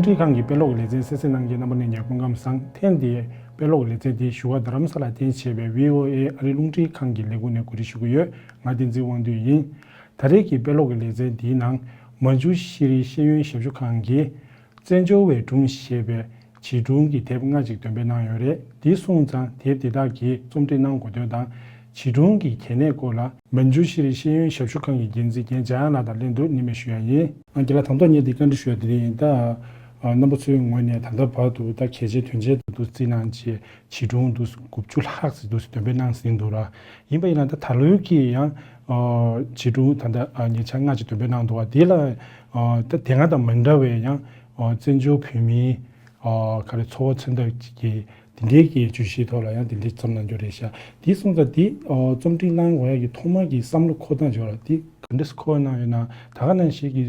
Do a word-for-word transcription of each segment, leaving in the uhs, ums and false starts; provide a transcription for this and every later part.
རླུང་འཕྲིན་ཁང་གི་དཔེ་ཀློག་གི་ལེ་ཚན་གསན་གཟིགས་གནང་མཁན་རྣམ་པ་གནས་མཇལ་སྐུ་ཁམས་བཟང་། ཐེངས་འདིའི་དཔེ་ཀློག་གི་ལེ་ཚན་འདི་བཞུགས་སྒར་རྡ་རམ་ས་ལ་རྟེན་གཞི་བྱས་པའི་བྷི་ཨོ་ཨེ་ཨ་རིའི་རླུང་འཕྲིན་ཁང་གི་ལས་ཁུངས་ནས་གོ་སྒྲིག་ཞུ་གི་ཡོད། ང་བསྟན་འཛིན་དབང་འདུས་ཡིན། ད་རེས་ཀྱི་དཔེ་ཀློག་གི་ལེ་ཚན་འདིའི་ནང་མན་ཇུ་ཤི་རི་ཤེས་ཡོན་ཞབས་ཞུ་ཁང་གིས་བཙན་བྱོལ་བའི་སྒྲུང་ཞེས་པའི་བྱིས་སྒྲུང་གི་དེབ་ལྔ་ཅིག་འདོན་སྤེལ་གནང་ཡོད་རེད། འདི་སོང་ཙང་དེབ་འདི་དག་གི་རྩོམ་སྒྲིག་གནང་དགོས་དོན་དང་། བྱིས་སྒྲུང་གི་གལ་གནད་སྐོར་ལ་མན་ཇུ་ཤི་རི་ཤེས་ཡོན་ཞབས་ཞུ་ཁང་གི་འགན་འཛིན་རྒན་འཇམ་དབྱངས་ལགས་དང་ལྷན་དུ་གླེང་མོལ་ཞུ་ཡ་ཡིན། ཨ་རྒན་ལགས། དང་ཐོག་ངས་འདི་བཀའ་འདྲི་ཞུ་ཡ་དེ་རེད། ད་ཨ་རྣམ་པ་ཚོའི་ངོས་ནས་ད་ལྟ་བར་དུ་ད་གལ་ཆེ་དོན་ཆེ་དུ་འདུག་བརྩིས་གནང་བྱས་བྱིས་སྒྲུང་འདུག་དགུ་བཅུ་ལྷག་ཙམ་འདུག་འདོན་སྤེལ་གནང་ཟིན་འདུག་ར། ཡིན་པ་ཡིན་ན་ད་ད་ལོའི་གི་ཡང་ཨ་བྱིས་སྒྲུང་ད་ལྟ་ཨ་ཉེ་ཆར་ལྔ་ཅིག་འདོན་སྤེལ་གནང་འདུག་བ། དེ་ལ་ཨ་ད་དེ་སྔ་དང་མི་འདྲ་བའི་ཡང་ཨ་བཙན་བྱོལ་བོད་མིའི་ཨ་ག་རེ་འཚོ་བ་མཚོན་ཐབས་ཀྱི་དེ་འདྲའི་གི་བརྗོད་གཞིའི་ཐོག་ལ་ཡང་དེ་འདྲའི་བརྩམས་གནང་རྒྱུ་རེད་ཤག་དེ་སོང་ཙང་དེ་ཨ་རྩོམ་སྒྲིག་གནང་དགོས་ཡ་གི་ཐོག་མ་གི་བསམ་བློ་འཁོར་སྟངས་ཅིག་ཡོད་ར། དེ་ག་འདྲས་འཁོར་གནང་ཡོད་ན། ད་ག་ནང་བཞིན་གི་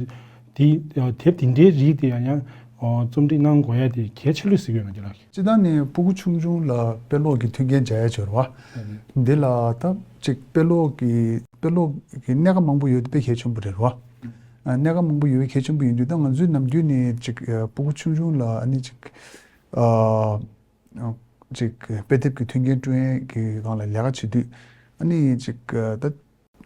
དེ་ཨ་དེབ་དེ་འདྲའི་རིགས་དེ་ཡང་ཡང་ཨ་རྩོམ་སྒྲིག་གནང་དགོས་ཡ་དེ་གལ་ཆེ་ལོས་ཟེར་གྱི་ཡོད་ན་རྒན་ལགས། སྤྱིར་བཏང་ནས་སྤུ་གུ་ཆུང་ཆུང་ལ་དཔེ་ཀློག་གི་མཐུན་རྐྱེན་སྦྱར་ཡ་ཅིག་ཡོད་རེད་བ། འདི་ལ་ད་ཅིག་དཔེ་ཀློག་གི་དཔེ་ཀློག་གི་གནད་འགག་མང་པོ་ཡོད་དེ་དཔེ་གལ་ཆེན་པོ་རེད་བ། ཨ་གནད་འགག་མང་པོ་ཡོད་པའི་གལ་ཆེན་པོ་ཡིན་དུས། ད་ང་ཚོས་ནམ་རྒྱུན་ནས་ཅིག་ཨ་སྤུ་གུ་ཆུང་ཆུང་ལ་ཨ་ནི་ཅིག་ཨ་ཅིག་དཔེ་དེབ་ཀྱི་མཐུན་རྐྱེན་སྤྲོད་ཡས་ཀྱི་སྒང་ལ་ལས་ཀ་བྱེད་དུས། ཨ་ནི་ཅིག་ཨ་ད་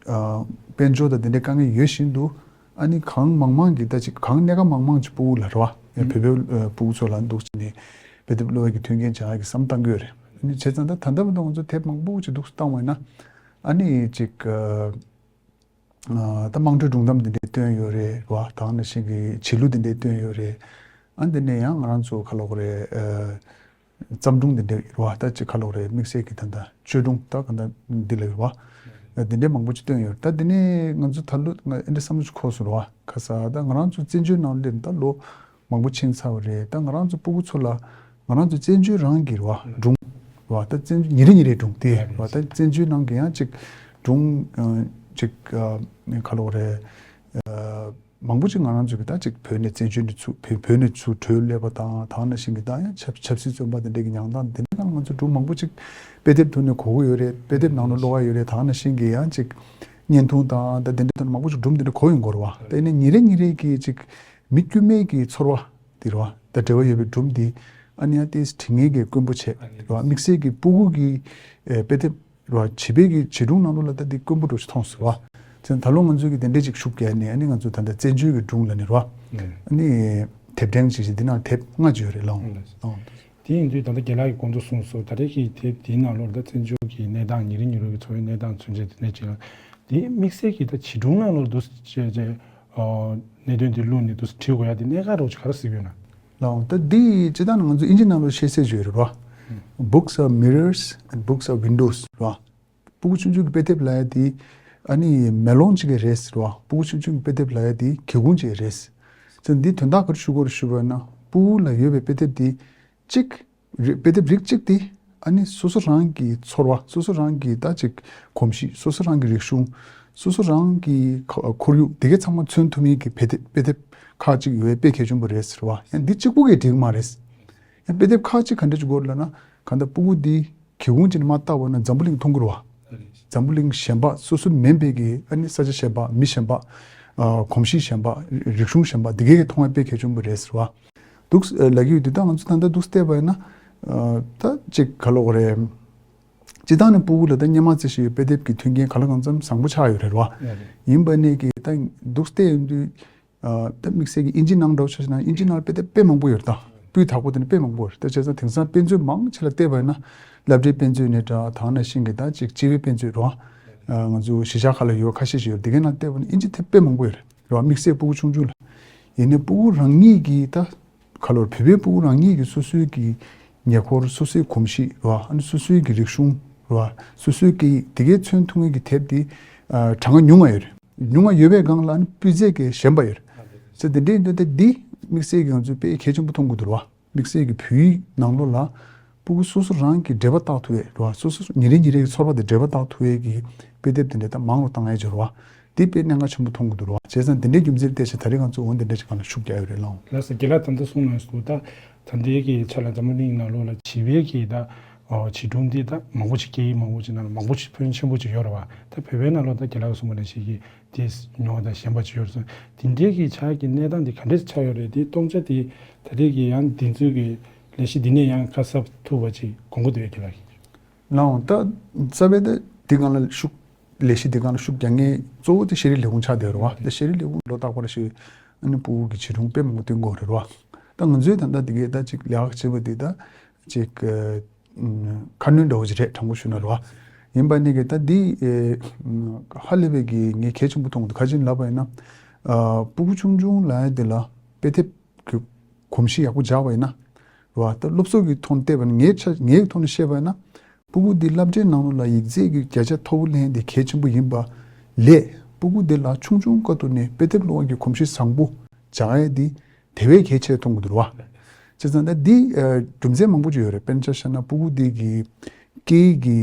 ཨ་དཔལ་འབྱོར་དང་དེ་འདྲའི་དཀའ་ངལ་ཡོད་བཞིན་དུ། ཨ་ནི་གང་མང་མང་གི་ད་ཅིག་གང་གནད་འགག་མང་མང་ཅིག་སྤུ་གུ་ལ་རེད་བ། ཡང་བོད་པའི་ཨ་སྤུ་གུ་ཚོ་ལ་འདུག་བྱས་ནས་དཔེ་དེབ་ཀློག་ཡས་ཀྱི་མཐུན་རྐྱེན་སྦྱར་ཡས་ཀྱི་བསམ་བཏང་གི་ཡོད་རེད། ཨ་ནི་བྱས་ཙང་ད་ད་ལྟ་བར་དུ་ང་ཚོ་དེབ་མང་པོ་ཅིག་འདུག་བཏང་བ་ཡིན་ན། ཨ་ནི་ཅིག་ཨ་ཨ་ད་དམངས་ཁྲོད་སྒྲུང་གཏམ་འདི་འདྲའི་བཏོན་ཡོད་རེད་བ། ད་ག་ནང་བཞིན་གྱི་བྱིས་གླུ་འདི་འདྲའི་བཏོན་ཡོད་རེད། ཨ་འདི་ནས་ཡང་ང་རང་ཚོ་ག་ལབ་དགོས་རེད། ཨ་བརྩམས་སྒྲུང་འདི་འདྲའི་རེད་བ། ད་ཅིག་ག་ལབ་དགོས་རེད། དམིགས་བསལ་གྱི་ད་ལྟ་བཅོས་སྒྲུང་ད་ག་ད་འདི་ལ་ཡོད་བ། ཨ་འདི་འདྲའི་མང་པོ་ཅིག་བཏོན་ཡོད་རེད། ད་འདི་ནས་ང་ཚོ་ད་ལོ་ང་ཨེ་འདྲ་བསམ་བློ་ཅིག་འཁོར་སོང་རེད་བ། ཁ་ས་ད་ང་རང་ཚོ་བཙན་བྱོལ་ནང་སླེབས་ད་ལོ་མང་པོ་ཕྱིན་ཚར་བ་རེད། ད་ང་རང་ཚོ་སྤུ་གུ་ཚོ་ལ་ང་རང་ཚོ་བཙན་བྱོལ་རང་གི་རེད་བ། སྒྲུང་རེད་བ། ད་བཙན་ཉིན་རེ་ཉིན་རེའི་སྒྲུང་དེ་རེད་བ། ད་བཙན་བྱོལ་ནང་གི་ཡང་ཅིག་སྒྲུང་ཨ་ཅིག་ཨ་ག་ལབ་དགོས་རེད། ཨ་མང་པོ་ཅིག་ང་རང་ཚོ་གི་ད་ཅིག་བོད་ནས་བཙན་བྱོལ་ནས་ཚུར་བོད་བོད་ནས་ཚུར་བྲོས་སླེབས་པ་དང་། ད་ག་ནང་བཞིན་གྱི་ད་ཡང་ཆབ་ཆབ་སྲིད་བཙོན་པ་དེ་འདྲས་ཀྱི་མྱངས་སྟངས་དེ་འདྲས་ཀྱི་ང་ཚོ་སྒྲུང་མང་པོ་ཅིག་དཔེ་དེབ་ཐོག་ནས་གོ་གི་ཡོད་རེད། དཔེ་དེབ་ནང་ལ་ཀློག་གི་ཡོད་རེད། ད་ག་ནང་བཞིན་གྱི་ཡང་ཅིག་བརྙན་ཐུང་དང་ད་དེ་འདྲས་ཐོག་ནས་མང་པོ་ཅིག་སྒྲུང་དེ་འདྲས་གོ་ཡོང་གི་ཡོད་རེད་བ། ད་ཡིན་ནའི་ཉིན་རེ་ཉིན་རེ་གི་ཅིག་མི་དཀྱུས་མའི་གི་ཚོར་བ་དེ་རེད་བ། ད་འབྲེལ་བ་ཡོད་པའི་སྒྲུང་དེ་ཨ་ནི་ཡང་ཏོག་ཙམ་དྲི་ངན་གྱི་དཀོན་པོ་བྱས་རེད་བ། དམིགས་བསལ་གྱི་སྤུ་གུ་གི་ཨེ་དཔེ་དེབ་རེད་བ། བྱིས་པའི་གི་བྱིས་སྒྲུང་ནང་ལོགས་ལ་ད་དེ་དཀོན་པོ་འདྲ་བོ་ཞིག་མཐོང་སོང་རེད་བ། བྱས་ཙང་ད་ལོ་ང་ཚོས་གི་དེ་འདྲས་ཅིག་ཤུགས་རྒྱག་ནས། ཨ་ནི་ང་ཚོ་ད་ལྟ་བཙན་བྱོལ་གྱི་སྒྲུང་ལབ་ནས་རེད་བ། ཨ་ནི་དེབ་ཕྲེང་ཅིག་བྱས། འདི་ནང་དེབ་ལྔ་ཅིག་ཡོད་རེད་ལགས། ཨང་། དེ་ཡིན་དུས་ད་ལྟ་རྒན་ལགས་ཀྱིས་གོང་དུ་གསུངས་སོང་། ད་ལྟའི་གི་དེབ་དེའི་ནང་ལོགས་ལ་ད་བཙན་བྱོལ་གྱི་གནས་སྟངས། ཉིན་རེ་ཉིན་རེ་གི་འཚོ་བའི་གནས་སྟངས་མཚོན་བྱེད་དེ་ནས་ཅིག་ལ། དེ་དམིགས་བསལ་གྱི་ད་བྱིས་སྒྲུང་ནང་ལོགས་འདུག་སེ་བྱས་བྱས་ཨ་གནད་དོན་དེ་བླུགས་ནས་འདུག་སེ་བྲིས་དགོས་ཡ་དེ་གནད་འགག་འདྲ་བོ་ཅིག་ག་རེ་གཟིགས་ཡོད་ན། ལགས། ད་འདི་སྤྱིར་བཏང་ནས་ང་ཚོ་དབྱིན་ཇི་ནང་ལོགས་བཤད་སྲོལ་ཅིག་ཡོད་རེད་བ། Books are mirrors and books are windows རེད་བ། སྤུ་གུ་ཆུང་ཆུང་གི་དཔེ་དེབ་ལབ་ཡ་དེ་ཨ་ནི་མེ་ལོང་ཅིག་རེད་ཟེར་བ། སྤུ་གུ་ཆུང་ཆུང་གི་དཔེ་དེབ་ལབ་ཡ་དེ་སྒེའུ་ཁུང་ཅིག་རེད་ཟེར། འདི་དོན་དག་ག་རེ་ཞུ་དགོས་རེད་ཞུས་པ་ན། སྤུ་གུ་ལ་ཡོད་པའི་དཔེ་དེབ་དེ་གཅིག་རེད། དཔེ་དེབ་རིགས་གཅིག་དེ་ཨ་ནི་སོ་སོ་རང་གི་ཚོར་བ། སོ་སོ་རང་གི་ད་ཅིག་གོམས་གཤིས། སོ་སོ་རང་གི་རིག་གཞུང་། སོ་སོ་རང་གི་ཁ་ཁོར་ཡུག་དེ་གའི་ཚང་མ་མཚོན་ཐུབ་མཁན་གྱི་དཔེ་དེབ་དཔེ་དེབ་ཁག་ཅིག་ཡོད་པ་དཔེ་གལ་ཆེན་པོ་རེད་ཟེར་བ། ཡང་འདི་གཅིག་པུ་གིས་འགྲིག་གི་མ་རེད། ཡང་དཔེ་དེབ་ཁག་ཅིག་ག་འདྲ་ཅིག་དགོས་ལབ་ན། གང་ལྟར་སྤུ་གུ་འདི་སྒེའུ་ཁུང་ཅིག་ནས་མར་བལྟས་པ་ན་འཛམ་བུ་གླིང་མཐོང་གི་རེད་བ། འཛམ་བུ་གླིང་གཞན་པ། སོ་སོ་མིན་པའི་གི་ཨ་ནི་ས་ཆ་གཞན་པ། མི་གཞན་པ། ཨ་གོམས་གཤིས་གཞན་པ། རིག་གཞུང་གཞན་པ། འདི་གའི་གི་མཐོང་བ་དཔེ་གལ་ཆེན་པོ་རེད་ཟེར་བ། འདུག་ཨ་ལབ་ཀྱི་ཡོད་དུས། ད་ང་ཚོ་ད་ལྟ་འདུག་བལྟས་པ་ཡིན་ན། ཨ་ད་ཅིག་ག་ལབ་དགོས་རེད། སྤྱིར་བཏང་ནས་སྤུ་གུ་ལ་ད་སྔོན་མ་བརྩི་བཞིན་ཡོད་དཔེ་དེབ་ཀྱི་མཐུན་རྐྱེན་གང་ལ་གང་འཚམ་བཟང་པོ་ཆགས་ཡོད་རེད་བ། ཡིན་པ་ནས་ཀྱི་ད་འདུག་བལྟས་ཡོང་དུས། ཨ་ད་དམིགས་བསལ་གྱི་དབྱིན་ཇི་ནང་འདྲ་བོ་ཆ་བཞག་ན། དབྱིན་ཇི་ནང་དཔེ་དེབ་དཔེ་མང་པོ་ཡོད་རེད། ད་སྤུས་དག་པོ་དེ་ནི་དཔེ་མང་པོ་ཡོད་རེད། ད་བྱས་ཙང་དེང་སང་དཔེ་མཛོད་མང་ཆེ་ལ་བལྟས་པ་ཡིན་ན། སློབ་གྲྭའི་དཔེ་མཛོད་ནས་འདྲ། ད་ག་ནང་བཞིན་གྱི་ད་ཅིག་སྤྱི་པའི་དཔེ་མཛོད་རེད་བ། ཨ་ང་ཚོ་གཞིས་ཆགས་ཁག་ལ་ཡོད་ཁ་ཤས་ཤིག་ཡོད། དེ་གའི་ནང་བལྟས་པ་ན་དབྱིན་ཇི་དེབ་དཔེ་མང་པོ་ཡོད་རེད་བ། དམིགས་བསལ་སྤུ་གུ་ཆུང་ཆུང་ལ། ཡིན་ནའི་སྤུ་གུ་རང་ཉིད་ཀྱིས་ད་ག་ལབ་དགོས་རེད། བོད་པའི་སྤུ་གུ་རང་ཉིད་ཀྱིས་སོ་སོའི་གི་ཉེ་འཁོར། སོ་སོའི་གོམས་གཤིས་རེད་བ། ཨ་ནི་སོ་སོའི་གི་རིག་གཞུང་རེད་བ། སོ་སོའི་གི་དེ་གའི་མཚོན་ཐུབ་མཁན་གྱི་དེབ་དེ་ཨ་གྲངས་ཀ་ཉུང་ང་ཡོད་རེད། ཉུང་ང་ཡོད་པའི་སྒང་ལ་ཨ་ནི་སྤུས་ཚད་ཀྱི་ཞན་པ་ཡོད་རེད། ཚེ་དེ་འདྲའི་འདུག་སྟེ། འདི་དམིགས་བསལ་གྱི་ང་ཚོས་དཔེ་གལ་ཆེན་པོ་མཐོང་གི་འདུག་རེད་བ། དམིགས་བསལ་གྱི་བོད་ཡིག་ནང་ལོགས་ལ་སྤུ་གུ་སོ་སོ་རང་གིས་འགྲེལ་པ་བཏགས་ཐུབ་ཡས་རེད་བ། སོ་སོ་ཉིན་རེ་ཉིན་རེ་གི་ཚོར་བ་དེ་འགྲེལ་པ་བཏགས་ཐུབ་ཡས་ཀྱི་དཔེ་དེབ་དེ་འདྲ་ད་མང་རུ་བཏང་ཡས་ཅིག་རེད་བ། འདི་དཔེ་གནད་འགག་ཆེན་པོ་མཐོང་གི་འདུག་རེད་བ། བྱས་ཙང་དེ་འདྲའི་རྒྱུ་མཚན་བལྟས་བྱས་ད་རེས་ང་ཚོ་འོ་འདི་འདྲ་ཅིག་སྒང་ལ་ཤུགས་རྒྱག་ཡོད་རེད་ལགས། ལགས་སོ། རྒན་ལགས་ད་ལྟ་གསུངས་གནང་སོང་། ད་ད་ལྟའི་གི་ཆ་ལ་འཛམ་བུ་གླིང་ནང་ལོགས་ལ་བྱིས་པའི་གི་ད་ ཨོ་བྱིས་སྒྲུང་འདི་ད་མང་པོ་ཞིག་སྐད་ཡིག་མང་པོ་ཞིག་ནང་ལ་མང་པོ་ཞིག་ཕོན་ཆེན་པོ་ཅིག་ཡོད་རེད་བ། ད་བོད་པའི་ནང་ལོགས་ད་རྒན་ལགས་གསུངས་པ་ནང་བཞིན་གྱི་དེ་ཉོ་བ་དང་ཞེན་པ་ཅིག་ཡོད་རེད་སོང་། དེ་འདྲའི་གི་ཆ་གི་གནས་སྟངས་འདི་ག་འདྲས་ཆགས་ཡོད་རེད། དེ་སྟོང་ཆ་དེ་ད་རེས་ཀྱི་ཡང་འདི་ཚོའི་གི་ལས་གཞི་འདི་ནས་ཡང་ཁ་གསབ་ཐུབ་པ་ཅིག་དགོངས་པ་འདུག་གས་རྒན་ལགས། ལའང་ད་རྩ་བའི་ད་འདི་སྒང་ལ་ཤུགས་ལས་གཞི་འདི་སྒང་ལ་ཤུགས་རྒྱག་མཁན་གཙོ་བོ་དེ་ཤེས་རིག་ལས་ཁུངས་ཆགས་བསྡད་ཡོད་རེད་བ། ད་ཤེས་རིག་ལས་ཁུངས་ལོ་རྟག་པར་ཞིག་ཨ་ནི་ཕྲུ་གུ་གི་བྱིས་སྒྲུང་དཔེ་མང་པོ་སྟོན་གྱི་ཡོད་རེད་བ། ད་ང་ཚོས་ད་ལྟ་འདི་གའི་ད་ཅིག་ལས་ཀ་བྱེད་པ་འདི་ད་ཅིག་ཁ་སྣོན་འདྲ་བོ་ཅིག་རེད། དྲང་པོ་ཞུས་ན་རེད་བ། ཡིན་པ་ནི་གི་ད་འདི་ཧ་ལས་པའི་གི་ངས་གལ་ཆེན་པོ་མཐོང་གི་འདུག་ག་ཅི་ལབ་པ་ཡིན་ན། ཕྲུ་གུ་ཆུང་ཆུང་ལབ་ཡ་འདི་ལ་དཔེ་དེབ་གི་གོམས་གཤིས་ཡག་པོ་འཇགས་པ་ཡིན་ན་རེད་བ། ད་སློབ་གསོ་གི་ཐོག་ནས་བལྟས་པ་ན་ངའི་ཆ་ངའི་ཐོག་ནས་བཤད་པ་ཡིན་ན། ཕྲུ་གུ་འདི་སློབ་གྲྭའི་ནང་ལོགས་ལ་ཡིག་ཚད་ཀྱི་བརྒྱ་ཆ་མཐོ་པོ་ལེན་འདི་གལ་ཆེན་པོ་ཡིན་པ་ལས། ཕྲུ་གུ་འདི་ལ་ཆུང་ཆུང་སྐབས་དུས་ནས་དཔེ་དེབ་ཀློག་པ་གི་གོམས་གཤིས་བཟང་པོ་འཇགས་ཡ་འདི་དེ་བས་གལ་ཆེ་མཐོང་གི་འདུག་རེད་བ། བྱས་ཙང་ད་འདི་རྒྱུ་མཚན་མང་པོ་ཅིག་ཡོད་རེད། དཔེར་ན་ཆ་བཞག་ན་ཕྲུ་གུ་འདི་གི་སྐད་ཡིག་གི་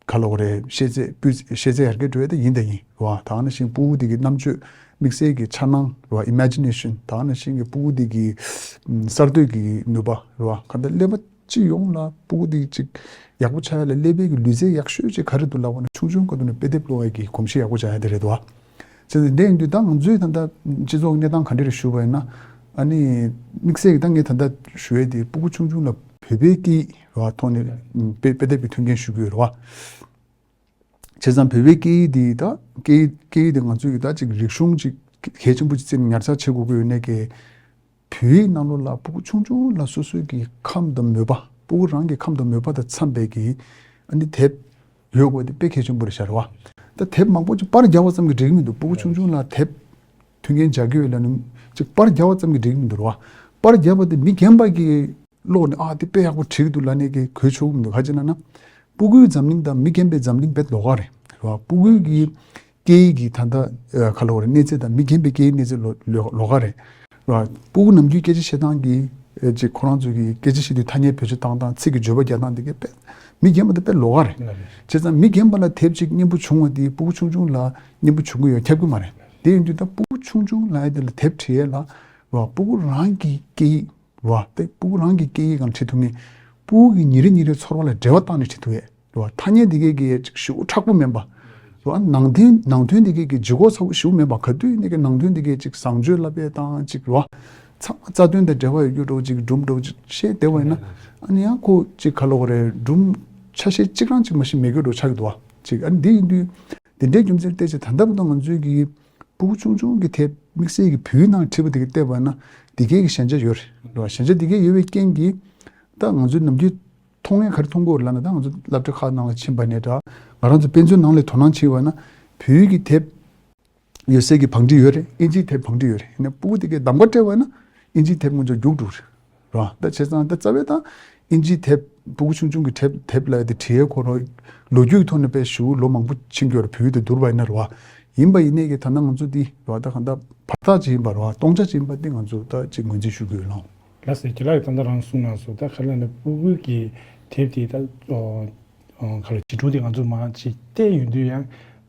ག་ལབ་དགོས་རེད། ཤེས་ཚད་སྤུས་ཤེས་ཚད་ཡར་རྒྱས་འགྲོ་ཡ་དེ་ཡིན་དང་ཡིན་རེད་བ། ད་ག་ནང་བཞིན་ཕྲུ་གུ་འདི་གི་རྣམ་དཔྱོད་དམིགས་བསལ་གྱི་འཆར་སྣང་རེད་བ། Imagination། ད་ག་ནང་བཞིན་གྱི་ཕྲུ་གུ་འདི་གི་གསར་གཏོད་ཀྱི་ནུས་པ་རེད་བ། གང་ལྟར་ཀླད་པ་སྤྱི་ཡོངས་ལ་ཕྲུ་གུ་འདི་ཅིག་ཡག་པོ་ཆགས་ཡ་ལ་ཀླད་པའི་གི་ལུས་རྩལ་ཡག་ཤོས་ཅིག་ག་རེ་འདུག་ལབ་པ་ན་ཆུང་ཆུང་སྐབས་དུས་ནས་དཔེ་དེབ་ཀློག་ཡ་གི་གོམས་གཤིས་ཡག་པོ་ཆགས་ཡ་དེ་རེད་འདུག་བ། བྱས་ཙང་དེ་ཡིན་དུས་ད་ང་ཚོའི་ད་ལྟ་སྤྱི་ཚོགས་གནས་སྟངས་ག་འདྲ་རེད་ཞུ་བ་ཡིན་ན། ཨ་ནི་དམིགས་བསལ་གྱི་ད་ངས་ད་ལྟ་ཞུ་ཡ་དེ་ཕྲུ་གུ་ཆུང་ཆུང་ལ་བོད་པའི་སྐད་ཡིག་རེད་བ་ཐོག་ནས་དཔེ་དཔེ་དེབ་ཀྱི་མཐུན་རྐྱེན་ཞུ་གི་ཡོད་རེད་བ། བྱས་ཙང་བོད་པའི་སྐད་ཡིག་འདི་ད་སྐད་ཡིག་སྐད་ཡིག་འདི་ང་ཚོའི་ད་ཅིག་རིག་གཞུང་ཅིག་གལ་ཆེན་པོ་ཅིག་བརྩིས་ནས་ཉར་ཚགས་བྱེད་དགོས་ཀྱི་ཡོད་ནའི་གི་བོད་ཡིག་ནང་ལོགས་ལ་ཕྲུ་གུ་ཆུང་ཆུང་ལ་སོ་སོའི་གི་ཁམས་དང་མོས་པ། ཕྲུ་གུ་རང་གི་ཁམས་དང་མོས་པ་དང་འཚམས་པའི་གི་ཨ་ནི་དེབ་ཡོད་དགོས་དེ་དཔེ་གལ་ཆེན་པོ་རེད་ཤག་རེད་བ། ད་དེབ་མང་པོ་ཅིག་པར་རྒྱག་པ་ཙམ་གྱིས་འགྲིག་གི་མི་འདུག་ཕྲུ་གུ་ཆུང་ཆུང་ལ་དེབ་མཐུན་རྐྱེན་སྦྱར་གྱི་ཡོད་ལབ་ནས་ཅིག་པར་རྒྱག་པ་ཙམ་གྱིས་འགྲིག་གི་མི་འདུག་རེད་བ། པར་རྒྱག་པ་དེ་མི་རྒན་པ་གི་ཀློག་ནས་ཨ་དེ་དཔེ་ཡག་པོ་བྲིས་འདུག་ལབ་ནས་གི་གོ་ཆོག་གི་མི་འདུག་ག་ཅི་ལབ་ན། ཕྲུ་གུའི་འཛམ་གླིང་དང་མི་རྒན་པའི་འཛམ་གླིང་དཔེ་ལོགས་ཀ་རེད། རེད་བ། ཕྲུ་གུའི་གི་སྐད་ཡིག་གི་ད་ལྟ་ཨ་ག་ལབ་དགོས་རེད། གནས་ཚད་དང་མི་རྒན་པའི་སྐད་ཡིག་གནས་ཚད་ལོ་ལོ་ལོགས་ཀ་རེད། རེད་བ། ཕྲུ་གུ་ནམ་རྒྱུན་སྐད་ཆ་བཤད་སྟངས་ཀྱི་ཨ་ཅིག་ཁོ་རང་ཚོ་གི་སྐད་ཆ་བཤད་དུས་ཐ་སྙད་བེད་སྤྱོད་བཏང་སྟངས་ཚིག་གི་བརྗོད་པ་རྒྱག་སྟངས་དེ་གའི་དཔེ་མི་རྒན་པ་དང་དཔེ་ལོགས་ཀ་རེད། ལགས་རེད། བྱས་ཙང་མི་རྒན་པ་ལ་དེབ་ཅིག་སྙན་པོ་བྱུང་བ་དེ་ཕྲུ་གུ་ཆུང་ཆུང་ལ་སྙན་པོ་བྱུང་གི་ཡོད་ཁྱབ་གི་མ་རེད། དེ་ཡིན་དུས་ད་ཕྲུ་གུ་ཆུང་ཆུང་ལབ་ཡ་དེ་ལ་དེབ་བྲིས་ཡ་ལ་རེད་བ། ཕྲུ་གུ་རང་གི་སྐད་ཡིག་རེད་བ། དེ་ཕྲུ་གུ་རང་གི་སྐད་ཡིག་སྒང་བྲིས་ཐུབ་མཁན། ཕྲུ་གུ་གི་ཉིན་རེ་ཉིན་རེའི་ཚོར་བ་ལ་འགྲེལ་པ་བཏང་ནས་བྲིས་ཐུབ་ཡས་རེད་བ། ཐ་སྙད་འདི་གའི་གི་ཅིག་ཞེ་པོ་མཁྲེགས་པོ་མིན་པ་རེད་བ། ནང་དོན་ནང་དོན་འདི་གའི་གི་ལྗིད་ཁོག་ཚ་པོ་ཞེ་པོ་མིན་པ། ག་དུས་ནས་གི་ནང་དོན་འདི་གའི་ཅིག་བཟང་སྤྱོད་བསླབ་པའི་སྟངས་ཅིག་རེད་བ། ཚང་མ་རྩ་དོན་དང་འབྲེལ་བ་ཡོད་རྒྱུ་འདྲ་བོ་ཅིག་སྒྲུང་འདྲ་བོ་ཅིག་བཤད་བསྡད་པ་ཡིན་ན། ཨ་ནི་ཡང་ཁོ་ཅིག་ག་ལབ་དགོས་རེད། སྒྲུང་ཆ་ཤས་གཅིག་རང་ཅིག་མ་གཏོགས་མེད་རྒྱུ་འདྲ་བོ་ཆགས་ཀྱི་འདུག་བ། ཅིག་ཨ་ནི་འདི་ཡིན་དུས། དེ་འདྲའི་རྒྱུ་མཚན་བལྟས་ཚེ་ད་ལྟ་བར་དུ་ང་ཚོའི་གི་ཕྲུ་གུ་ཆུང་ཆུང་གི་དེབ་དམིགས་བསལ་གྱི་བོད་ཡིག་ནང་བྲིས་པ་དེ་ག་བལྟས་པ་ན་དེ་གའི་གི་ཞན་ཆ་ཡོད་རེད་བ། ཞན་ཆ་དེ་གའི་ཡོད་པའི་རྐྱེན་གྱིས་ད་ང་ཚོའི་ནམ་རྒྱུན་མཐོང་མཁན་ག་རེ་མཐོང་གི་ཡོད་རེད་ལབ་ན། ད་ང་ཚོ་སློབ་གྲྭ་ཁག་ནང་ལ་ཕྱིན་པ་ནས་འདྲ། ང་རང་ཚོ་དཔེ་མཛོད་ནང་ལ་དོ་སྣང་བྱས་པ་ན་བོད་ཡིག་གི་དེབ་ཡོད་སའི་གི་བང་སྒྲིག་ཡོད་རེད། ཨིན་ཇིའི་དེབ་བང་སྒྲིག་ཡོད་རེད། ཡིན་ན་ཕྲུ་གུ་དེ་གའི་གདམ་ག་སྤྲད་པ་ན་ཨིན་ཇིའི་དེབ་ང་ཚོ་རྒྱུགས་འགྲོ་རེད། རེད་བ། ད་བྱས་ཙང་ད་རྩ་བའི་ད་ཨིན་ཇིའི་དེབ་ཕྲུ་གུ་ཆུང་ཆུང་གི་དེབ་དེབ་ལ་དེ་བྲིས་ཡས་ཁོ་རང་ལོ་རྒྱུས་ཐོག་ནས་དཔེ་ཞེ་པོ་ལོ་མང་པོ་ཕྱིན་གྱི་ཡོད་རེད། བོད་ཡིག་དེ་བསྡུར་བ་ཡིན་ན་རེད་བ། ཡིན་པ་ཡིན་ནའི་གི་ད་ནང་ང་ཚོ་འདི་རེད་བ། ད་གང་ལྟར་བར་ཐག་ཅིག་ཡིན་པ་རེད་བ། སྟོང་ཆ་ཅིག་ཡིན་པ་འདི་ང་ཚོ་ད་ཅིག་ངོས་འཛིན་ཞུ་དགོས་ལགས། ལགས་སེ། རྒན་ལགས་ད་ལྟ་རང་གསུངས་གནང་སོང་། ད་ག་ལབ་ན་ཕྲུ་གུ་གི་དེབ་དེ་ད་ཨོ་ཨོ་ག་ལ་བྱིས་སྒྲུང་དེ་ང་ཚོ་མར་ཅིག་བལྟས་ཡོང་དུས་ཡང་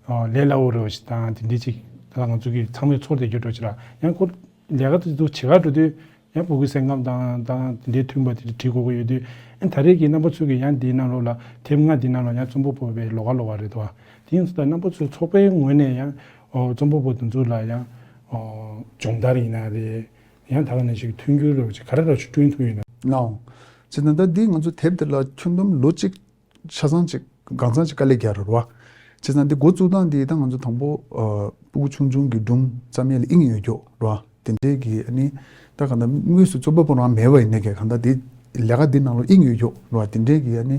ཨོ་ལས་སླ་བོ་རེད་བ་ཞིག་དང་དེ་འདྲའི་ཅིག་ད་ང་ཚོ་གི་ཚང་མས་ཚོར་བསྡད་རྒྱུ་འདྲ་ཅིག་ལ། ཡང་ཁོ་ལས་ཀ་དེ་ཚོ་བྱེད་ག་འགྲོ་དུས་ཡང་ཕྲུ་གུའི་སེམས་ཁམས་དང་དང་དེ་འདྲའི་མཐུན་པ་དེ་འདྲ་བྲིས་དགོས་ཀྱི་ཡོད་དུས། ཨ་ད་རེས་ཀྱི་རྣམ་པ་ཚོ་གི་ཡང་འདིའི་ནང་ལོགས་ལ་དེབ་ལྔ་འདིའི་ནང་ལ་ཡང་རྩོམ་པ་པོ་བའི་ལོགས་ཀ་ལོགས་ཀ་རེད་དོ། དེ་ཡིན་ཙང་ད་རྣམ་པ་ཚོའི་ཚོགས་པའི་ངོས་ནས་ཡང་ཨོ་རྩོམ་པ་པོ་དེ་ཚོ་ལ་ཡང་ཨོ་སྦྱོང་བརྡར་ཡིན་ན་རེད། ཡང་ད་ག་ནང་བཞིན་མཐུན་འགྱུར་རོགས་ཅིག་ག་རེ་རོགས་ཅིག་བསྐྲུན་ཐུབ་ཡོད་ན། ལགས། བྱས་ཙང་ད་འདི་ང་ཚོ་དེབ་འདི་ལ་ཁྱོན་བསྡོམས་ལོ་གཅིག་ཆ་ཚང་ཅིག་གང་ཚང་ཅིག་དཀའ་ལས་རྒྱག་རེད་བ། བྱས་ཙང་འདི་འགོ་བཙུགས་སྟངས་འདི་ད་ང་ཚོ་དང་པོ་ཨ་ཕྲུ་གུ་ཆུང་ཆུང་གི་སྒྲུང་བརྩམ་ཡས་ལ་དབྱིངས་ཡོད་རྒྱུ་རེད་བ། དེ་འདྲའི་གི་ཨ་ནི་ད་གང་ལྟར་དངོས་སུ་རྩོམ་པ་པོ་རང་མེད་པ་ཡིན་ནའི་གི་གང་ལྟར་འདི་ལས་ཀ་འདི་ནང་ལ་དབྱིངས་ཡོད་རྒྱུ་རེད་བ། དེ་འདྲའི་གི་ཨ་ནི་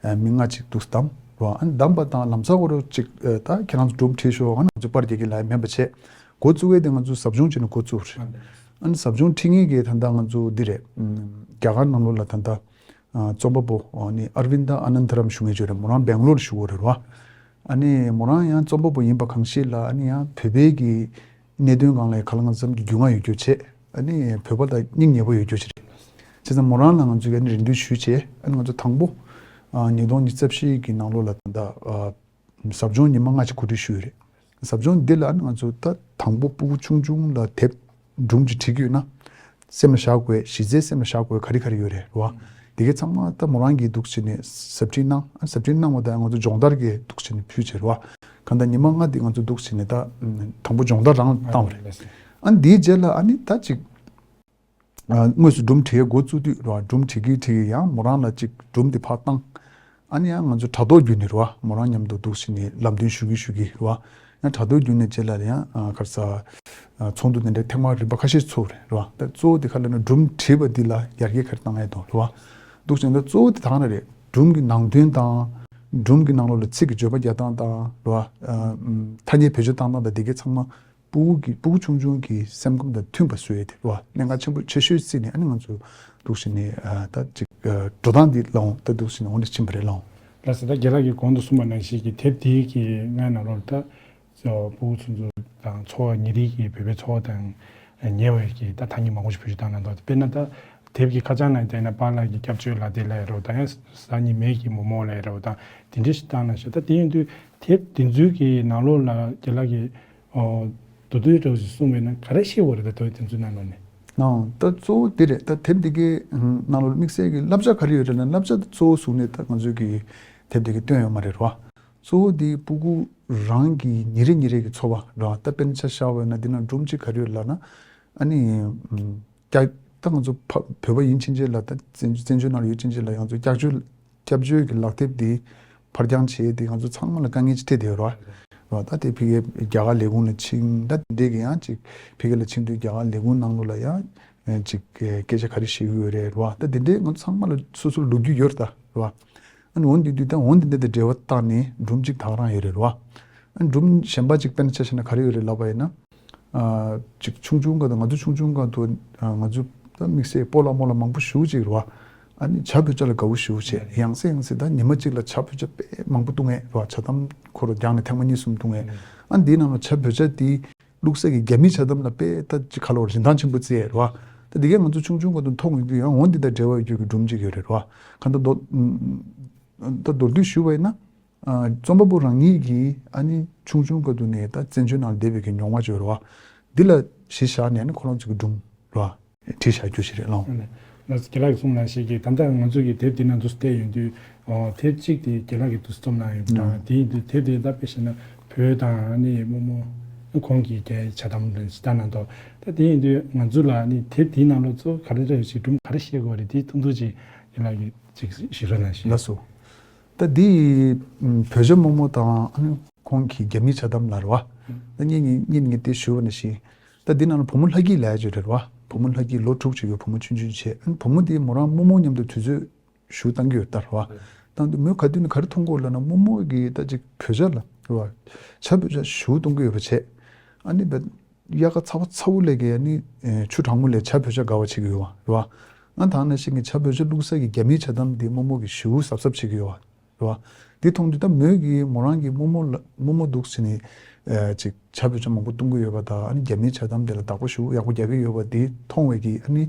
ཨ་མི་ལྔ་ཅིག་འདུག་བདམས་རེད་བ། ཨ་ནི་བདམས་པ་དང་ལམ་སང་ཁོ་རང་ཅིག་ཨ་ད་ཁྱེད་རང་ཚོ་སྒྲུང་བྲིས་ཤོག་ཨ་ནི་ང་ཚོ་པར་རྒྱག་གི་ལབ་ཡས་མེད་པ་བྱས། འགོ་བཙུགས་ཡས་དེ་ང་ཚོ་ཟབ་སྦྱོང་བྱས་ནས་འགོ་བཙུགས་རེད། ཨ་ནི་ཟབ་སྦྱོང་ཁྲིད་མཁན་གྱི་ད་ལྟ་ང་ཚོ་འདི་རེད། ཨམ་རྒྱ་གར་ནང་ལོགས་ལ་ད་ལྟ་ཨ་རྩོམ་པ་པོ་ཨ་ནི་ཨར་ཝིན་ད་ཨ་ནན་ད་རམ་ཞུ་མཁན་ཅིག་ཡོད་རེད། མོ་རང་སྦེང་ལོར་ལ་བཞུགས་ཡོད་རེད་བ། ཨ་ནི་མོ་རང་ཡང་རྩོམ་པ་པོ་ཡིན་པ་གང་ཤེས་ལ། ཨ་ནི་ཡང་བོད་པའི་གི་གནད་དོན་སྒང་ལ་ཡང་གང་ལ་གང་འཚམ་གྱི་རྒྱུས་མངའ་ཡོད་རྒྱུ་བྱས། ཨ་ནི་བོད་པ་དང་སྙིང་ཉེ་པོ་ཡོད་རྒྱུ་ཅིག་རེད། བྱས་ཙང་མོ་རང་ལ་ང་ཚོས་ཨ་ནི་རེ་འདུན་ཞུས་བྱས། ཨ་ནི་ང་ཚོ་དང་པོ་ཨ་ཉིས་སྟོང་ཉི་ཤུ་རྩ་བཞི་གི་ནང་ལོགས་ལ་ད་ལྟ་ཨ་ཟབ་སྦྱོང་ཉི་མ་ལྔ་ཅིག་གོ་སྒྲིག་ཞུས་ཡོད་རེད། ཟབ་སྦྱོང་འདི་ལ་ང་ཚོ་ད་དང་པོ་ཕྲུ་གུ་ཆུང་ཆུང་ལ་དེབ་སྒྲུང་ཅིག་བྲིས་ཀྱི་ཡོད་ན་སེམས་ལ་བཞག་དགོས། གཞི་རྩའི་སེམས་ལ་བཞག་དགོས་ག་རེ་ག་རེ་ཡོད་རེད་བ། དེ་གའི་ཚང་མ་ད་མོ་རང་གིས་འདུག་བྱས་ནས་ཟབ་ཁྲིད་གནང་། ཨ་ཟབ་ཁྲིད་གནང་བ་དང་ང་ཚོ་སྦྱོང་བརྡར་གྱི་འདུག་བྱས་ནས་ཕུལ་བྱས་རེད་བ། གང་ལྟར་ཉི་མ་ལྔ་འདི་ང་ཚོ་འདུག་བྱས་ནས་ད་དང་པོ་སྦྱོང་བརྡར་རང་བཏང་བ་རེད། ཨ་འདིའི་རྗེས་ལ་ཨ་ནི་ད་ཅིག་ཨ་དངོས་སུ་སྒྲུང་བྲིས་འགོ་བཙུགས་དུས་རེད་བ། སྒྲུང་བྲིས་ཀྱི་བྲིས་ཀྱི་ཡང་མོ་རང་ལ་ཅིག་སྒྲུང་འདི་ཕར་བཏང་། ཨ་ནི་ཡང་ང་ཚོ་དྲ་ཐོག་བརྒྱུད་ནས་རེད་བ། མོ་རང་མཉམ་དུ་འདུག་བྱས་ནས་ལམ་སྟོན་ཞུ་གི་ཞུ་གི་རེད་བ། ཡང་དྲ་ཐོག་བརྒྱུད་ནས་རྗེས་ལ་ཡང་ཨ་ག་རེ་ཟ། ཨ་ཚོགས་འདུ་དེ་འདྲའི་ཐེངས་མ་རིམ་པ་ཁ་ཤས་ཚོགས་རེད་རེད་བ། ད་གཙོ་བོ་དེ་ག་ལབ་ན་སྒྲུང་བྲིས་པ་འདི་ལ་ཡར་རྒྱས་ག་རེ་བཏང་ཡས་དང་རེད་བ། འདུག་བྱས་ནས་ད་གཙོ་བོ་དེ་ད་ག་ནང་རེད། སྒྲུང་གི་ནང་དོན་དང་། སྒྲུང་གི་ནང་ལོགས་ལ་ཚིག་གི་བརྗོད་པ་རྒྱག་སྟངས་དང་རེད་བ། ཨ་ཐ་སྙད་བེད་སྤྱོད་བཏང་སྟངས་དང་དེ་གའི་ཚང་མ། སྤུ་གུ་གི་སྤུ་གུ་ཆུང་ཆུང་གི་སེམས་ཁམས་དང་མཐུན་པ་བཟོ་ཡས་དེ་རེད་བ། གནད་འགག་ཆེན་པོ་ཆེ་ཤོས་བརྩིས་ནས་ཨ་ནི་ང་ཚོ་འདུག་བྱས་ནས་ཨ་ད་ཅིག་ཨ་འགྲོ་སྟངས་འདི་ལ་འོང་ད་འདུག་བྱས་ནས་འོང་འདྲ་ཕྱིན་པ་རེད་ལགས། ལགས་སོ། ད་རྒན་ལགས་ཀྱིས་གོང་དུ་གསུངས་པ་ནང་བཞིན་གྱི་དེབ་འདིའི་གི་སྔོན་ནང་ལོགས་ད་སྤུ་གུ་ཚོ་ཚོ་དང་ཚོགས་ཉིན་རེའི་གི་བོད་པའི་ཚོགས་དང་ཉེ་བའི་གི་ད་ཐ་སྙད་མང་པོ་ཞིག་བེད་སྤྱོད་བཏང་གནང་འདུག་དཔེར་ན་ད་དེབ་ཀྱི་ཁ་བྱང་ནང་བལྟས་ན་པཱ་ལགས་ཀྱི་སྐྱབས་བཅོལ་ལ་དེ་ལ་རོ་དང་ཡང་གཟའ་ཉི་མའི་གི་མོག་མོག་ལ་རོ་དང་དེ་འདྲ་ཞིག་བཏང་གནང་ཤག་ད་དེ་ཡིན་དུས་དེབ་དེ་ཚོའི་གི་ནང་ལོགས་ལ་རྒན་ལགས་ཀྱིས། ཨོ། མདོར་བསྡུས་འདྲ་བོ་ཞིག་གསུངས་པས་ན་ག་རེ་ཤེས་དགོས་རེད་ད་དོན་དེ་ཚོའི་ནང་ལོགས་ནས། ཨང་། ད་གཙོ་བོ་དེ་རེད། ད་དེབ་འདི་གའི་ནང་ལོགས་དམིགས་བསལ་གྱི་བསླབ་བྱ་ག་རེ་ཡོད་རེད་ན་བསླབ་བྱ་ད་གཙོ་བོ་བཟུང་ནས་ད་ང་ཚོས་ཀྱི་དེབ་འདི་གའི་བཏོན་ཡོད་མ་རེད་རོ། གཙོ་བོ་དེ་སྤུ་གུ་རང་གི་ཉིན་རེ་ཉིན་རེ་གི་འཚོ་བ་རོ། ད་དཔེར་ན་ཆ་བཞག་པ་ཡིན་ན་འདི་ནང་སྒྲུང་གཅིག་ག་རེ་ཡོད་ལབ་ན་ཨ་ནི་ཀྱ་ད་ང་ཚོ་ཕ་བོད་པ་ཡིན་ཕྱིན་ཆད་ལ་ད་བཙན་བཙན་བྱོལ་ནང་ལ་ཡོད་ཕྱིན་ཆད་ལ་ང་ཚོ་སྐྱབས་བཅོལ་སྐྱབས་བཅོལ་གྱི་ལག་དེབ་འདི་ཕར་འགྱངས་བྱས་ཏེ་ང་ཚོ་ཚང་མ་ལ་དཀའ་ངལ་ཅིག་འཕྲད་བསྡད་ཡོད་རེད་བ། ད་དེ་ཕ་གིའི་རྒྱ་གར་ལས་ཁུངས་ལ་ཕྱིན་ད་དེ་འདྲས་ཀྱི་ཡང་ཅིག་ཕ་གི་ལ་ཕྱིན་དུས་རྒྱ་གར་ལས་ཁུངས་ནང་ལོགས་ལ་ཡང་ཅིག་སྐད་ཆ་ག་རེ་བཤད་ཀྱི་ཡོད་རེད་རེད་བ། ད་དེ་འདྲས་ང་ཚོ་ཚང་མ་ལ་སོ་སོར་ལོ་རྒྱུས་ཡོད་རེད་ད་རེད་བ། ཨ་ནི་འོན་ཏེ་དུས་ད་འོན་ཏེ་འདི་དང་འབྲེལ་བ་བཏང་ནས་སྒྲུང་གཅིག་ད་ག་རང་ཡོད་རེད་རེད་བ། ཨ་ནི་སྒྲུང་གཞན་པ་ཅིག་དཔེར་ན་ཆ་བཞག་ན་ག་རེ་ཡོད་རེད་ལབ་པ་ཡིན་ན། ཨ་ཅིག་ཆུང་ཆུང་སྒང་དུ་ང་ཚོ་ཆུང་ཆུང་སྒང་དུ་ཨ་ང་ཚོ་ད་དམིགས་བསལ་སྤོ་ལགས་རྨོ་ལགས་མང་པོ་ཞེ་པོ་ཅིག་རེད་བ། ཨ་ནི་བྱ་བོད་ཇ་ལ་དགའ་བོ་ཞེ་པོ་བྱས་ཡང་སེ་ཡང་སེ་ད་ཉི་མ་གཅིག་ལ་བྱ་བོད་ཇ་དཔེ་མང་པོ་བཏུང་ངེས་རེད་བ། ཇ་དམ་ཁོ་རང་རྒྱག་ནས་ཐེངས་མ་གཉིས་གསུམ་བཏུང་ངེས། ཨ་ནི་འདིའི་ནང་ལ་བྱ་བོད་ཇ་དེ་བླུགས་ས་གི་རྒྱ་མིའི་ཇ་དམ་ལ་དཔེ་ད་ཅིག་ཁ་ལོ་རིན་ཐང་ཆེན་པོ་བརྩི་ཡས་རེད་བ། ད་འདི་གས་ང་ཚོ་ཆུང་ཆུང་སྒང་དུ་མཐོང་ཡོང་དུས་ཡང་འོ་འདི་དང་འབྲེལ་བ་ཡོད་རྒྱུ་གི་སྒྲུང་གཅིག་ཡོད་རེད་རེད་བ། གང་ལྟར་མདོར་ད་མདོར་བསྡུས་ཞུས་པ་ཡིན་ན། ཨ་རྩོམ་པ་པོ་རང་ཉིད་ཀྱིས་ཨ་ནི་ཆུང་ཆུང་སྐབས་དུ་ནས་ད་བཙན་བྱོལ་ནང་བསྡད་པའི་གི་མྱོང་བ་ཅིག་ཡོད་རེད་བ། འདི་ལ་གཞི་བཞག་ནས་ཨ་ནི་ཁོ་རང་ཚོ་གི་སྒྲུང་རེད་བ། བྲིས་བཞག་རྒྱུ་ཞིག་རེད་ལགས། ཨ་ནི་ལགས་སོ། རྒན་ལགས་ཀྱིས་གསུངས་ནང་བཞིན་གྱི་ད་ལྟ་ང་ཚོ་གི་དེབ་འདི་ནང་དུ་བལྟས་ཡོང་དུས་ཨོ་དེབ་གཅིག་དེ་རྒན་ལགས་ཀྱིས་དུ་རྩོམ་གནང་ཡོད་པ་དང་དེ་ཡིན་དུས་དེབ་དེ་ད་དཔེ་བཞག་ན་བོད་དང་ཨ་ནི་རྨོ་མོ་ཁོང་གི་རྒྱའི་ཇ་དམ་ལ་ཇི་ལྟར་གནང་འདུག་ད་དེ་ཡིན་དུས་ང་ཚོ་ལ་ཨ་ནི་དེབ་དེའི་ནང་ལ་གཙོ་བོ་ག་རེ་འདྲ་ཡོད་ཅིག་སྒྲུང་ག་རེ་བཤད་དགོས་རེད་དེ་ཐུང་ཐུང་ཅིག་རྒན་ལགས་ཀྱིས་ཅིག་ཞུ་རོགས་གནང་ཞུ། ལགས་སོ། ད་འདི་བོད་ཇ་རྨོ་མོ་དང་ཨ་ནི་ཁོང་གི་རྒྱ་མིའི་ཇ་དམ་ལ་རེད་བ། ད་ངེད་གཉིས་ངེད་གཉིས་དེ་ཞུ་བ་ནང་བཞིན། ད་འདི་ནང་ལ་བུ་མོ་ལྷ་སྐྱིད་ལབ་ཡ་ཅིག་རེད་བ། བུ་མོ་ལྷ་སྐྱིད་ལོ་དྲུག་ཅིག་ཡོད། བུ་མོ་ཆུང་ཆུང་བྱས། ཨ་ནི་བུ་མོ་དེ་མོ་རང་རྨོ་མོ་མཉམ་དུ་དུས་ཚོད་ཞུ་བཏང་གི་ཡོད་ད་རེད་བ། བཏང་དུས་མོས་ག་དུས་ནས་ག་རེ་མཐོང་གི་ཡོད་ལབ་ན་རྨོ་མོ་གིས་ད་ཅིག་བོད་ཇ་ལ་རེད་བ། ཇ་བོད་ཇ་ཞུ་གཏོང་གི་ཡོད་པ་བྱས། ཨ་ནི་བས་དབྱར་ཁ་ཚ་བ་ཚ་བོ་ལས་ཀྱི་ཨ་ནི་ཆུ་གྲང་མོ་ལས་ཇ་བོད་ཇ་དགའ་བ་བྱེད་ཀྱི་ཡོད་བ་རེད་བ། ཨ་ནི་ད་ནང་བཞིན་གྱི་ཇ་བོད་ཇ་བླུགས་ས་གི་རྒྱ་མིའི་ཇ་དམ་དེ་རྨོ་མོ་གིས་ཞུ་གཟབ་གཟབ་བྱེད་ཀྱི་ཡོད་བ། རེད་བ། འདི་མཐོང་དུས་ད་མོས་ཀྱིས་མོ་རང་གི་རྨོ་མོ་ལ་རྨོ་མོ་འདུག་ཟེར་ནས་ཨ་ཅིག་ཇ་བོད་ཇ་མང་པོ་བཏུང་གི་ཡོད་པ་དང་ཨ་ནི་རྒྱ་མིའི་ཇ་དམ་དེ་ལ་བདག་པོ་ཞེ་པོ་ཡག་པོ་རྒྱག་གི་ཡོད་པ་འདི་མཐོང་བའི་གི་ཨ་ནི་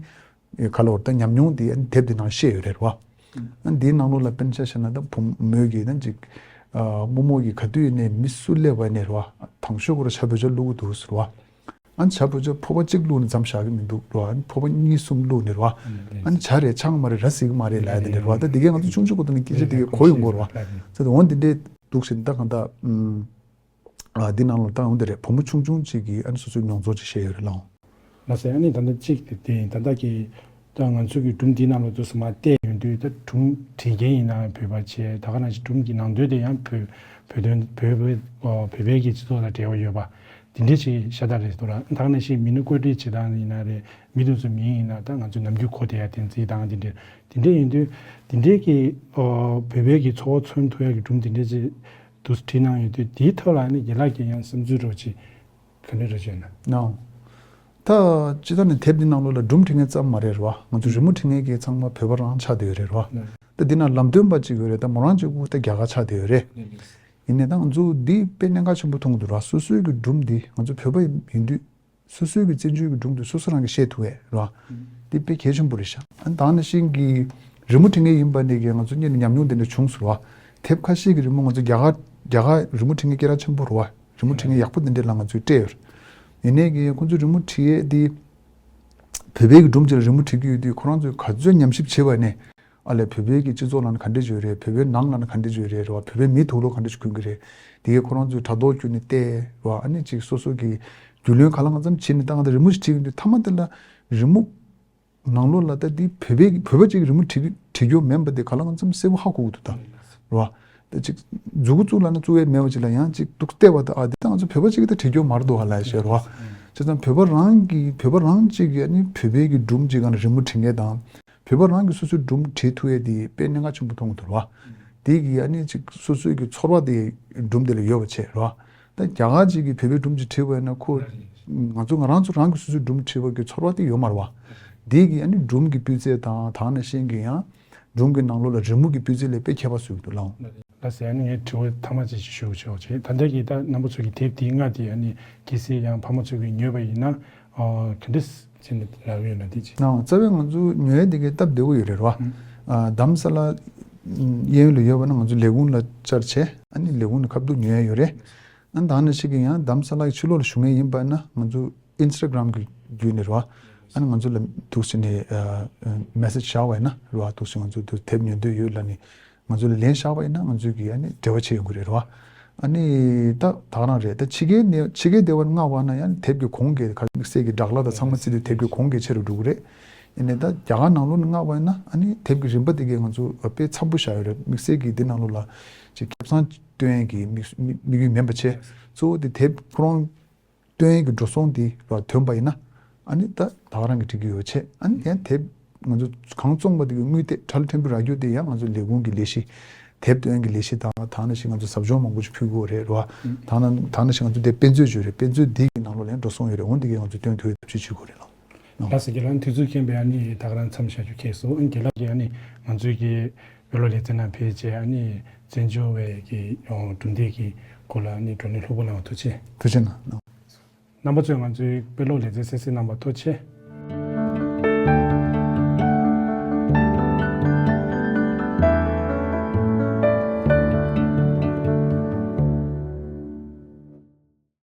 ག་ལབ་དགོས་རེད་ད་ཉམས་མྱོང་འདི་ཨ་ནི་དེབ་འདི་ནང་བཤད་ཡོད་རེད་བ། ཨ་ནི་འདིའི་ནང་ལོགས་ལ་དཔེར་ན་ཆ་བཞག་ན་ད་བུ་མོས་ཀྱིས་ད་ཅིག་ཨ་རྨོ་མོ་གིས་ག་དུས་ནས་མི་སུ་སླེབས་པ་ནས་རེད་བ་དང་ཤོས་ཁོ་རང་ཇ་བོད་ཇ་བླུག་གི་འདུག་ཟེར་བ། ཨ་ནི་ཇ་བོད་ཇ་ཕོར་པ་གཅིག་བླུགས་ནས་མཚམས་བཞག་གི་མི་འདུག་རོ། ཨ་ནི་ཕོར་པ་གཉིས་གསུམ་བླུགས་ནས་རོ། ཨ་ནི་ཇ་རེད་ཆང་མ་རེད་ར་ཟིག་མ་རེད་ལབ་ཡ་དེ་འདྲ་རོ། ད་དེ་གས་ང་ཚོ་ཆུང་ཆུང་གོ་དོན་ནི་སྐད་ཆ་དེ་གས་གོ་ཡོང་གོ་རོ། ཚེ་འོན་དེ་འདྲས་འདུག་ཟེར་ནས་ད་གང་ལྟར་ཨ་འདི་ནང་ལ་ད་འོན་དེ་རེད། བུ་མོ་ཆུང་ཆུང་གཅིག་གིས་ཨ་ནི་སོ་སོའི་མྱོང་ཚོར་ཅིག་བཤད་ཡོད་རེད་ལགས། ལགས་སེ། ཨ་ནི་ད་ལྟ་གཅིག་དེ་དེ་ཡིན། ད་ལྟ་གི་ད་ང་ཚོ་གི་སྒྲུང་འདི་ནང་ལ་དུ་སུ་མ་བལྟས་ཡོང་དུས་ད་སྒྲུང་འབྲི་མཁན་ཡིན་ན་བོད་པ་བྱས་ད་ག་ནང་བཞིན་སྒྲུང་གི་ནང་དོན་དེ་ཡང་བོད་བོད་དོན་བོད་བོད་བོད་པའི་གི་སྤྱི་ཚོགས་དང་འབྲེལ་བ་ཡོད་པ་དེ་འདྲས་ཅིག་ཤ་སྟག་རེད་འདུག་ར། ད་ག་ནང་བཞིན་མི་སྣ་བཀོད་སྒྲིག་བྱེད་སྟངས་ཡིན་ན་རེད། མི་དེ་ཚོ་མིང་ཡིན་ན་ད་ང་ཚོ་ནམ་རྒྱུན་གོ་བསྡད་ཡ་བསྟན་རྩིས་དང་དེ་འདྲས་དེ་འདྲས་ཡིན་དུས་དེ་འདྲས་ཀྱི་བོད་པའི་གི་འཚོ་བ་མཚོན་ཐུབ་ཡ་གི་སྒྲུང་དེ་འདྲས་ཅིག་དུ་བྲིས་གནང་ཡོད་དུས་དེའི་ཐོག་ལ་ནི་རྒན་ལགས་ཀྱི་ཡང་བསམ་ཚུལ་རོགས་ཅིག་ག་འདྲ་རེད་ཅེ་ན། ནའོ། ད་སྤྱིར་བཏང་ནས་དེབ་འདི་ནང་ལོགས་ལ་སྒྲུང་འབྲི་མཁན་ཙམ་མ་རེད་རེད་བ། ང་ཚོ་རི་མོ་འབྲི་མཁན་གྱི་ཚང་མ་བོད་པ་རང་ཆགས་བསྡད་ཡོད་རེད་རེད་བ། ད་འདི་ན་ལམ་སྟོན་པ་གཅིག་ཡོད་རེད། ད་མོ་རང་གཅིག་པུ་ད་རྒྱ་གར་ཆགས་བསྡད་ཡོད་རེད། ཡིན་ནའི་ད་ང་ཚོ་འདི་དཔེ་གནད་འགག་ཆེན་པོ་མཐོང་གི་འདུག་ར། སོ་སོའི་གི་སྒྲུང་འདི་ང་ཚོ་བོད་པ་ཡིན་དུས་སོ་སོའི་གི་བཙན་བྱོལ་གི་སྒྲུང་འདི་སོ་སོ་རང་གིས་བཤད་ཐུབ་ཡས་རེད་བ། འདི་དཔེ་གལ་ཆེན་པོ་རེད་ཤག་ཨ་ནི་ད་ནང་བཞིན་གི་རི་མོ་འབྲི་མཁན་ཡིན་པ་ནས་གི་ང་ཚོ་གཉིས་ནས་ཉམས་མྱོང་དེ་འདྲ་བྱུང་ཟེར་བ། དེབ་ཁ་ཤས་ཀྱི་རི་མོ་ང་ཚོ་རྒྱ་གར་རྒྱ་གར་རི་མོ་འབྲི་མཁན་སྐད་གྲགས་ཆེན་པོ་རེད་བ། རི་མོ་འབྲི་མཁན་ཡག་པོ་དེ་འདྲས་ལ་ང་ཚོས་སྤྲད་ཡོད་རེད། ཡིན་ནའི་གི་ཁོང་ཚོས་རི་མོ་འབྲི་ཡས་དེ་བོད་པའི་གི་སྒྲུང་ཅིག་ལ་རི་མོ་འབྲི་གི་ཡོད་དུས་ཁོ་རང་ཚོས་ག་ཚོད་ཉམས་ཞིབ་བྱས་པ་ནས་ ཨ་ལས་བོད་པའི་གི་སྤྱི་ཚོགས་ནང་ག་འདྲ་ཅིག་ཡོད་རེད། བོད་པའི་ནང་ལ་ག་འདྲ་ཅིག་ཡོད་རེད། རེད་བ། བོད་པའི་མིའི་དུག་ལོག་ག་འདྲ་ཅིག་གོན་གི་རེད། དེ་གའི་ཁོ་རང་ཚོས་དྲ་ཐོག་བརྒྱུད་ནས་བལྟས་རེད་བ། ཨ་ནི་ཅིག་སོ་སོ་གི་རྒྱུས་ལོན་གང་ལ་གང་འཚམ་བྱས་ནས་ད་ང་ཚོ་རི་མོ་ཞིག་བྲིས་ཡོང་དུས་མཐའ་མ་དེ་ལ་རི་མོ་ནང་ལོགས་ལ་ད་འདི་བོད་པའི་བོད་པ་ཅིག་གིས་རི་མོ་བྲིས་བྲིས་རྒྱུ་མིན་པ་དེ་གང་ལ་གང་འཚམ་གསལ་པོ་ཧ་གོ་གི་འདུག་ད། རེད་བ། ད་ཅིག་མཛུ་གུ་བཙུགས་ལབ་ན་བཙུགས་ཡས་མེད་པ་ཅིག་ལ་ཡང་ཅིག་འདུག་བལྟས་པ་དང་། ཨ་འདི་ད་ང་ཚོ་བོད་པ་ཅིག་གིས་ད་བྲིས་རྒྱུ་མ་རེད་འདུག་ཧ་ལབ་ཡས་ཤིག་རེད་བ། བྱས་ཙང་བོད་པ་རང་གིས་བོད་པ་རང་ཅིག་གིས་ཨ་ནི་བོད་པའི་གི་སྒྲུང་ཅིག་སྒང་ལ་རི་མོ་བྲིས་མཁན་དང་། བོད་པ་རང་གིས་སོ་སོའི་སྒྲུང་བྲིས་ཐུབ་ཡས་དེ་དཔེ་གནད་འགག་ཆེན་པོ་མཐོང་གི་འདུག་རེད་བ། དེ་གིས་ཨ་ནི་ཅིག་སོ་སོའི་གི་ཚོར་བ་དེ་སྒྲུང་དེ་ལ་ཡོད་པ་བྱས་རེད་བ། ད་རྒྱ་གར་ཅིག་གིས་བོད་པའི་སྒྲུང་ཅིག་བྲིས་པ་ཡིན་ན་ཁོ། ང་ཚོ་ང་རང་ཚོ་རང་གིས་སོ་སོའི་སྒྲུང་བྲིས་པ་གི་ཚོར་བ་དེ་ཡོད་མ་རེད་བ། དེ་གིས་ཨ་ནི་སྒྲུང་གི་སྤུས་ཚད་དང་། དེ་ནང་བཞིན་གྱི་ཡང་སྒྲུང་གི་ནང་ལོགས་ལ་རི་མོ་གི་སྤུས་ཚད་ལ་དཔེ་ཁྱད་པར་བཟོ་གི་འདུག་ལགས། ལགས་སེ། ཨ་ནི་ངས་དྲི་བ་ཐ་མ་ཅིག་ཞུ་ཆོག་ཅིག་ད་ལྟ་གི་ད་རྣམ་པ་ཚོ་གི་དེབ་འདི་ལྔ་དེ་ཨ་ནི་གལ་སྲིད་ཡང་ཕ་མ་ཚོ་གིས་ཉོས་པ་ཡིན་ན། ཨ་ག་འདྲས་བྱས་ནས་རག་གི་ཡོད་ན་དེ་ཅིག་ནའང་རྩ་བའི་ང་ཚོ་ཉོ་ཡས་དེ་གའི་སྟབས་བདེ་པོ་ཡོད་རེད་བ། ཨ་རྡ་རམ་ས་ལ་གཡས་གཡོན་ལ་ཡོད་པ་ན་ང་ཚོ་ལས་ཁུངས་ལ་བཅར་བྱས། ཨ་ནི་ལས་ཁུངས་ནས་ཁ་ཐུག་ཉོ་ཡས་ཡོད་རེད། ཨ་ནི་དེ་ནང་བཞིན་གྱི་ཡང་རྡ་རམ་ས་ལ་གི་ཕྱི་ལོགས་ལ་བཞུགས་མཁན་ཡིན་པ་ན་ང་ཚོ་ཨིན་སི་ཊ་གྷི་རམ་གི་བརྒྱུད་ནས་རེད་བ། ཨ་ནི་ང་ཚོ་ལ་འདུག་སེ་ནས་ཨ་ཨ་མེ་སེ་ཇི་བཞག་པ་ཡིན་ན་རེད་བ། འདུག་སེ་ང་ཚོ་འདུག་དེབ་ཉོ་འདོད་ཡོད་ལབ་ནས་ང་ཚོ་ལ་ལན་བཞག་པ་ཡིན་ན་ང་ཚོས་ཀྱིས་ཨ་ནི་འབྲེལ་བ་བྱེད་ཡོང་གི་རེད་རེད་བ། ཨ་ནི་ད་ད་ག་རང་རེད། ད་ཕྱི་རྒྱལ་ནས་ཕྱི་རྒྱལ་སྡེ་བ་ནས་མངགས་པ་ན་ཡང་དེབ་ཀྱི་གོང་གི་ག་དམིགས་བསལ་གྱི་སྦྲག་གླ་དང་ཚང་མ་བརྩིས་དུས་དེབ་ཀྱི་གོང་གི་ཆེ་རུ་འགྲོ་གི་རེད། ཡིན་ནའི་ད་རྒྱ་གར་ནང་ལོགས་ནས་མངགས་པ་ཡིན་ན་ཨ་ནི་དེབ་ཀྱི་རིན་པ་དེ་གའི་ང་ཚོ་དཔེ་འཚམ་པོ་བཞག་ཡོད་རེད། དམིགས་བསལ་གྱི་འདི་ནང་ལོགས་ལ་ཅིག་ཁེ་བཟང་སྟོན་ཡས་ཀྱི་དམིགས་དམིགས་ཡུལ་མིན་པ་བྱས། གཙོ་བོ་དེ་དེབ་ཁོ་རང་སྟོན་ཡས་ཀྱི་འགྲོ་སོང་དེ་ར་ཐོན་པ་ཡིན་ན་ཨ་ནི་ད་ད་ག་རང་གིས་འགྲིག་གི་ཡོད་བྱས། ཨ་ནི་ཡང་དེབ་ང་ཚོ་གང་བཙོང་པ་དེ་གི་དངུལ་དེ་ཁྲལ་ཕྲན་བུ་རག་རྒྱུ་དེ་ཡང་ང་ཚོ་ལས་ཁུངས་ཀྱི་ལས་གཞི། དེབ་སྟོན་གྱི་ལས་གཞི་དང་། དེ་ནང་བཞིན་ང་ཚོ་ཟབ་སྦྱོང་མང་པོ་ཞིག་ཕུལ་དགོས་རེད་ར། དེ་ནང་དེ་ནང་བཞིན་ང་ཚོ་དེབ་དཔེ་མཛོད་ཅིག་ཡོད་རེད། དཔེ་མཛོད་འདི་གི་ནང་ལོགས་ལ་ཡང་འགྲོ་སོང་ཡོད་རེད། འོ་འདི་གས་ང་ཚོ་སྟོན་ཐུབ་ཡས་ཐབས་ཤེས་བྱེད་དགོས་རེད་ལགས། ལགས་སོ། རྒན་ལགས་དུས་ཚོད་ཁེངས་པས་ཨ་ནི་ད་ག་རང་མཚམས་བཞག་རྒྱུ་ཁེལ་སོང་། རྒན་ལགས་ཀྱིས་ཨ་ནི་ང་ཚོའི་གི་དཔེ་ཀློག་ལེ་ཚན་ནང་ཕེབས་བྱས་ཨ་ནི་བཙན་བྱོལ་བའི་གི་གྲུབ་འབྲས་ཀྱི་སྐོར་ལ་ཨ་ནི་བགྲོ་གླེང་ལྷུག་པོ་གནང་བ་ཐུགས་རྗེ་ཆེ། ཐུགས་རྗེ་གནང་། རྣམ་པ་ཚོས་ང་ཚོའི་དཔེ་ཀློག་ལེ་ཚན་གསན་གཟིགས་གནང་བར་ཐུགས་རྗེ་ཆེ།